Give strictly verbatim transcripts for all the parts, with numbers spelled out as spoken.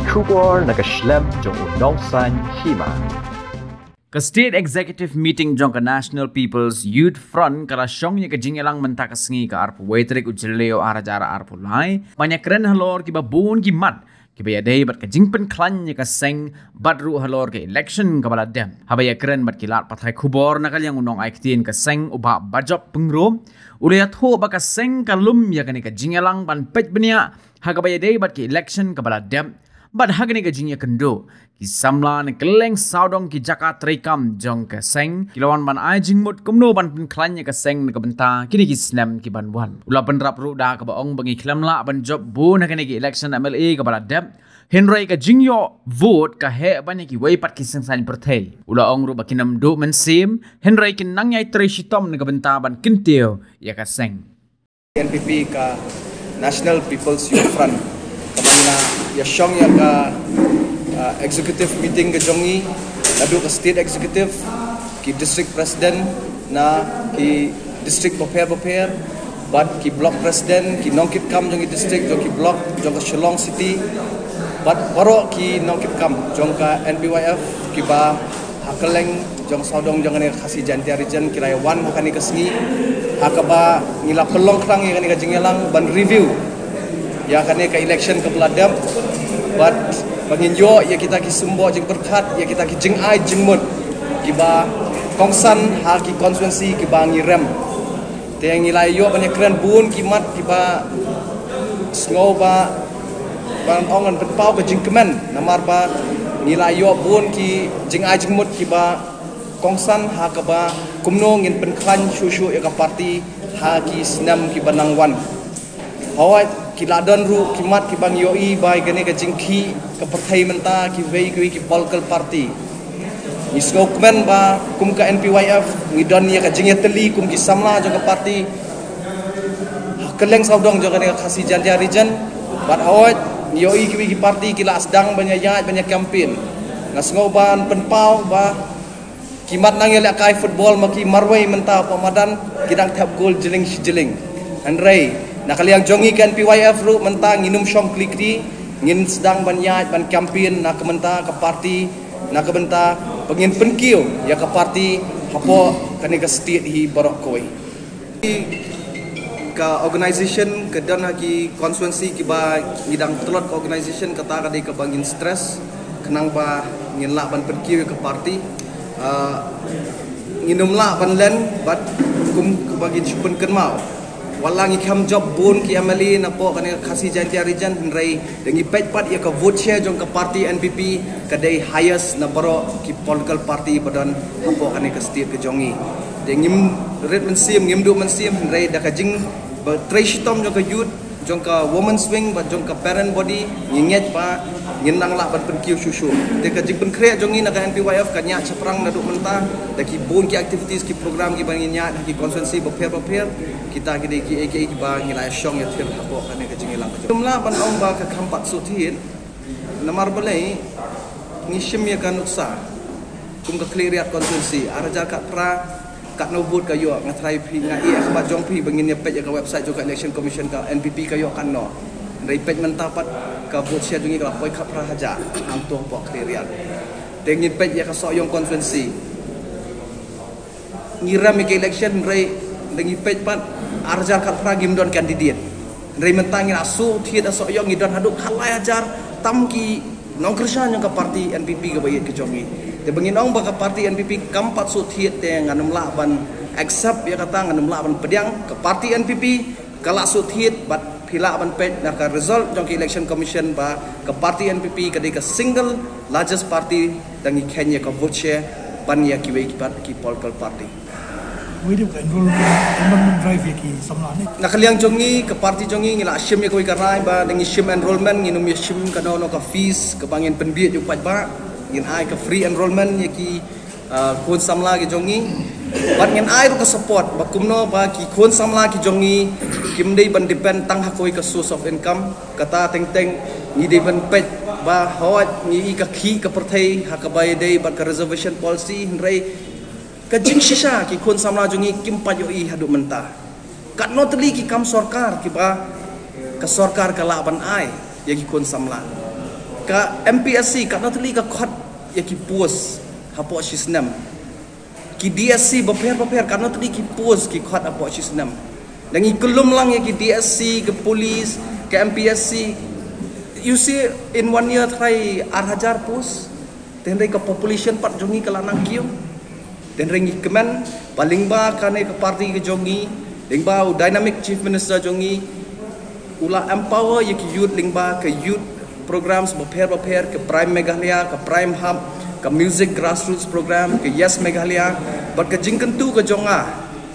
Khubor na ka shlem jong u nongsan hima. Ka State Executive Meeting jong ka National People's Youth Front ka la shong ïa ka jingïalang mynta ka sngi ka arphew wei tarik u Jylliew ar hajar arphew lai, ban ïakren halor kiba bun ki mat kiba ïadei bad ka jingpynkhlaiñ ïa ka seng bad ruh halor ka election kaba la dep. Haba ïakren bad ki lad pathai khubor na ka liang u nongai ktien ka seng u Bah Bajop Pyngrope u la ïathuh ba ka seng ka lum ïa kane ka jingïalang ban peit bniah ha kaba ïadei bad ka election kaba la dep bad ha kane ka jingïakynduh ki samla na kylleng sawdong ki jaka treikam jong ka seng ki la wan ban ai jingmut kumno ban pynkhlaiñ ïa ka seng na ka bynta kine ki snem ki ban wan. U la bynrap ruh da kaba ong ba ngi khlem lah ban jop bun ha kane ka election M L A kaba la dep, hynrei ka jingïoh vote ka heh ban ïa kiwei pat ki seng saiñ pyrthei. U la ong ruh ba kin ym duh mynsiem hynrei kin nang ïai trei shitom na ka bynta ban kyntiew ïa ka seng. N P P ka National People's Youth Front ka ban la ïashong ïa ka, uh, executive meeting ka jong ngi, naduh ka state executive, ki district president na ki district bapher bapher, bad ki block president, ki nongkitkam jong ki district, jong ki block, jong ka Shillong City, bad baroh ki nongkitkam jong ka N P Y F kiba ha kylleng jong sawdong jong kane ka Khasi Jaintia Region ki la ïa wan ha kane ka sngi ha kaba ngi la pynlong khnang ïa kane ka jingïalang ban review ïa kane ka election kaba la dep bad ba ngin ïoh ïa kita ki symboh jingpyrkhat, ïa kita ki jingai jingmut kiba kongsan ha ki constituency kiba ngi rem. Te ngi la ïoh ban ïakren bun ki mat kiba sngew ba ban ong ngan pynpaw ka jingkmen namar ba ngi la ïoh bun ki jingai jingmut kiba kongsan ha kaba kumno ngin pynkhlaiñ shuh shuh ïa ka party ha ki snem kiba nang wan. Hawai ki la don ruh ki mat kiba ngi ïohi ba ïa kane ka jingkhih ka pyrthei mynta kiwei kiwei ki political party. Ngi sngewkmen ba kum ka N P Y F ngi don ïa ka jingïatylli kum ki samla jong ka party ha kylleng sawdong jong kane ka Khasi Jaintia Region. Bad hawai ngi ïohi kiwei ki party ki la sdang ban ïa ïaid ban ïa campaign. Nga sngew ban pynpaw ba ki mat nang ïalehkai football ma ki marwei mynta hapoh madan ki dang thep gol jylliew shi jylliew. Hynrei na ka liang jong ngi ka N P Y F ruh mynta ngin ym shong kli kri, ngin sdang ban ïaid ban campaign na ka bynta ka party, na ka bynta ba ngin pynkiew ïa ka party hapoh kane ka state hi baroh kawei. Ka organisation ka don ha ki constituency kiba ngi dang tlot ka organisation, kata ka dei kaba ngin stress khnang ba ngin lah ban pynkiew ïa ka party. Ah, ngin ym lah ban len bad kum kaba ngin shu pynkynmaw, wat la ngi khlem jop bun ki M L A napoh kane ka Khasi Jaintia Region, hynrei da ngi peit pat ïa ka vote share jong ka party N P P ka dei highest na baroh ki political party ba don hapoh kane ka state ka jong ngi. Te ngim rit mynsiem, ngim duh mynsiem, hynrei da ka jingtrei shitom jong ka youth, jong ka women's wing bad jong ka parent body, ngi ngeit ba ngin nang lah ban pynkiew shuh shuh. Te ka jingpynkhreh jong ngi na ka N P Y F ka ñiah shaphrang naduh mynta da ki bun ki activities, ki program kiba ngi ñiah ha ki constituency bapher bapher. Kita ki dei kiei kiei kiba ngi la shong ïa thir hapoh kane ka jingïalang ka jong. Ngim lah ban ong ba ka kham pat shu thied namar balei, ngi shim ïa ka nuksa kum ka Khliehriat constituency, ar hajar khatphra katno vote ka ïoh. Nga tharai phi, nga ïeh ha khmat jong phi ba ngin ïa peit ïa ka website jong ka Election Commission, ka N P P ka ïoh katno. Hynrei peit mynta pat ka vote share jong ngi ka la poi khatphra hajar hangto hapoh Khliehriat. Te ngin peit ïa ka Sohiong constituency, ngi rem ïa ka election, hynrei da ngi peit pat ar hajar khatphra ngim don candidate. Hynrei mynta ngi la shu thied ha Sohiong ngi don haduh khatlai hajar tam ki nongkyrshan jong ka party N P P kaba ïeit ka jong ngi. Te ba ngin ong ba ka party N P P kam pat shu thied, te ngan ym lah ban accept ïa kata, ngan ym lah ban pdiang. Ka party N P P ka la shu thied bad phi lah ban peit na ka result jong ka Election Commission ba ka party N P P ka dei ka single largest party da ngi kheiñ ïa ka vote share ban ïa kiwei ki pat ki political party. Wei dei ka enrollment, enrollment drive ïa ki samla ne. Na ka liang jong ngi, ka party jong ngi, ngi la shim ïa kawei ka rai ba da ngi shim enrollment, ngin ym ïa shim kano kano ka fees kaba ngin pynbeit ïa u paidbah. Ngin ai ka free enrollment ïa ki, ah, khun samla ki jong ngi. Bad ngin ai ruh ka support ba kumno ba ki khun samla ki jong ngi kim dei ban depend tang ha kawei ka source of income. Kata teng teng ngi dei ban peit ba hooid ngi i ka khih ka pyrthei ha kaba ïadei bad ka reservation policy, hynrei ka jingshisha ki khun samla jong ngi kim pat ïohi haduh mynta. Katno tylli ki kam sorkar kiba ka sorkar ka lah ban ai ïa ki khun samla. Ka M P S C katno tylli ka khot ïa ki post hapoh shi snem. Ki D S C bapher bapher katno tylli ki post ki khot hapoh shi snem. Da ngi kyllum lang ïa ki D S C, ka police, ka M P S C. You see, in one year tharai ar hajar post. Te hynrei ka population pat jong ngi ka la nang kiew. Te hynrei ngi kmen ba lyngba kane ka party ka jong ngi, lyngba u dynamic chief minister jong ngi, u la empower ïa ki youth lyngba ka youth programs bapher bapher, ka Prime Meghalaya, ka Prime Hub, ka Music Grassroots Program, ka Yes Meghalaya. Bad ka jingkyntu ka jong nga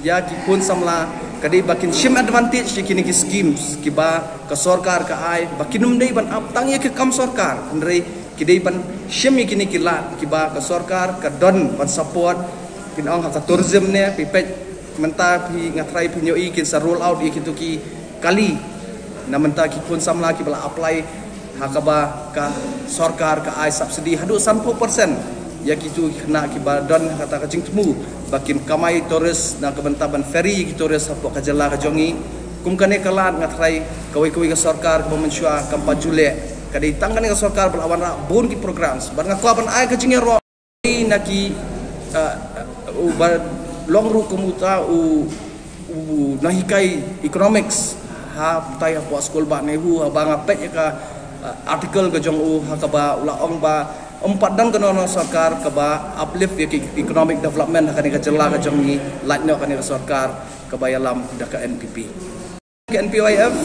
ïa ki khun samla ka dei ba kin shim advantage ïa kine ki schemes kiba ka sorkar ka ai, ba kin ym dei ban ap tang ïa ki kam sorkar, hynrei ki dei ban shim ïa kine ki lad kiba ka sorkar ka don ban support. Phin ong ha ka tourism ne, phi peit mynta phi, nga tharai phin ïohi kin sa roll out ïa kito ki kali. Na mynta ki khun samla kiba la apply ha kaba ka sorkar ka ai subsidy haduh sanphew percent ïa kito ki khynnah kiba don ha kata ka jingthmu ba kin kamai tourist na ka bynta ban ferry ïa ki tourist hapoh ka jylla ka jong ngi. Kum kane ka lad nga tharai kawei kawei ka sorkar kaba mynshuwa kam pat ju leh. Ka dei tang kane ka sorkar ba la wanrah bun ki programs. Bad nga kwah ban ai ka jingïaroh na ki, uh, uba long ruh kum uta u, u nonghikai economics ha tai hapoh skul Bah Nehu, haba nga peit ïa ka, uh, article ka jong u ha kaba u la ong ba ym pat don kano kano sorkar kaba uplift ïa ki economic development ha kane ka jylla ka jong ngi, lait noh kane ka sorkar kaba ïalam da ka N P P. Ka N P Y F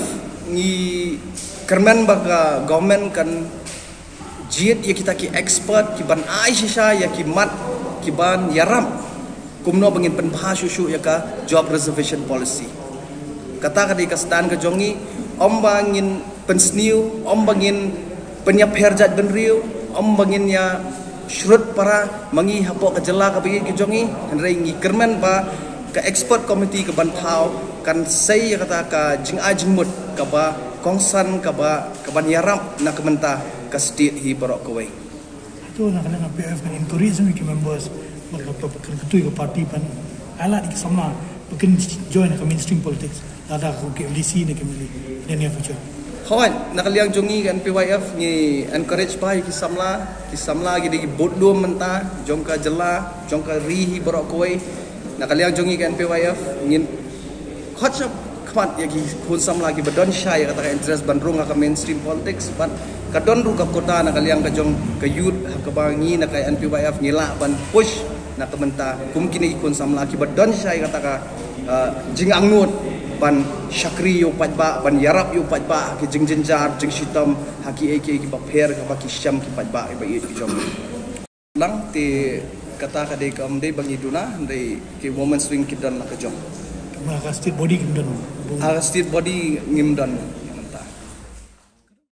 ngi kyrmen ba ka government kan jied ïa kita ki expert kiban ai shisha ïa ki mat kiban ïarap kumno ba ngin pynbha shuh shuh ïa ka job reservation policy. Kata ka dei ka stand ka jong ngi, ym ba ngin pynsniew, ym ba ngin pynïapher jaitbynriew, ym ba ngin ïa shrut para ma ngi hapoh ka jylla kaba ïeit ka jong ngi, hynrei ngi kyrmen ba ka expert committee kaban thaw kan sei ïa kata ka jingai jingmut kaba kongsan kaba, kaban ïarap na ka bynta ka state hi baroh kawei. To na ka liang ka N P Y F kan encourage ïa ki members, bad ka kan kyntu ïa ka party ban ai lad ïa ki samla ba kin join ka mainstream politics, lada ka K M D C ne ka M L A in the near future. Hooid, na ka liang jong ngi ka N P Y F ngi encourage bha ïa ki samla, ki samla ki dei ki budlum mynta jong ka jylla, jong ka ri hi baroh kawei. Na ka liang jong ngi ka N P Y F ngin khot shap khmat ïa ki khun samla kiba don shai ïa kata ka interest ban rung ha ka mainstream politics, bad ka don ruh ka quota na ka liang ka jong ka youth ha kaba ngi na ka N P Y F ngi lah ban push na ka bynta kum kine ki khun samla kiba don shai ïa kata ka, uh, jingangnud ban shakri ïa u paidbah, ban ïarap ïa u paidbah ha ki jingjynjar jingshitom, ha kiei kiei kiba pher kaba ki shem ki paidbah kiba ïeit ki jong ngi. Lang te kata ka dei kam dei ba ngi duna, dei ki women's wing ki don la ka jong. Ma ka state body kim don. Ha ka state body ngim don.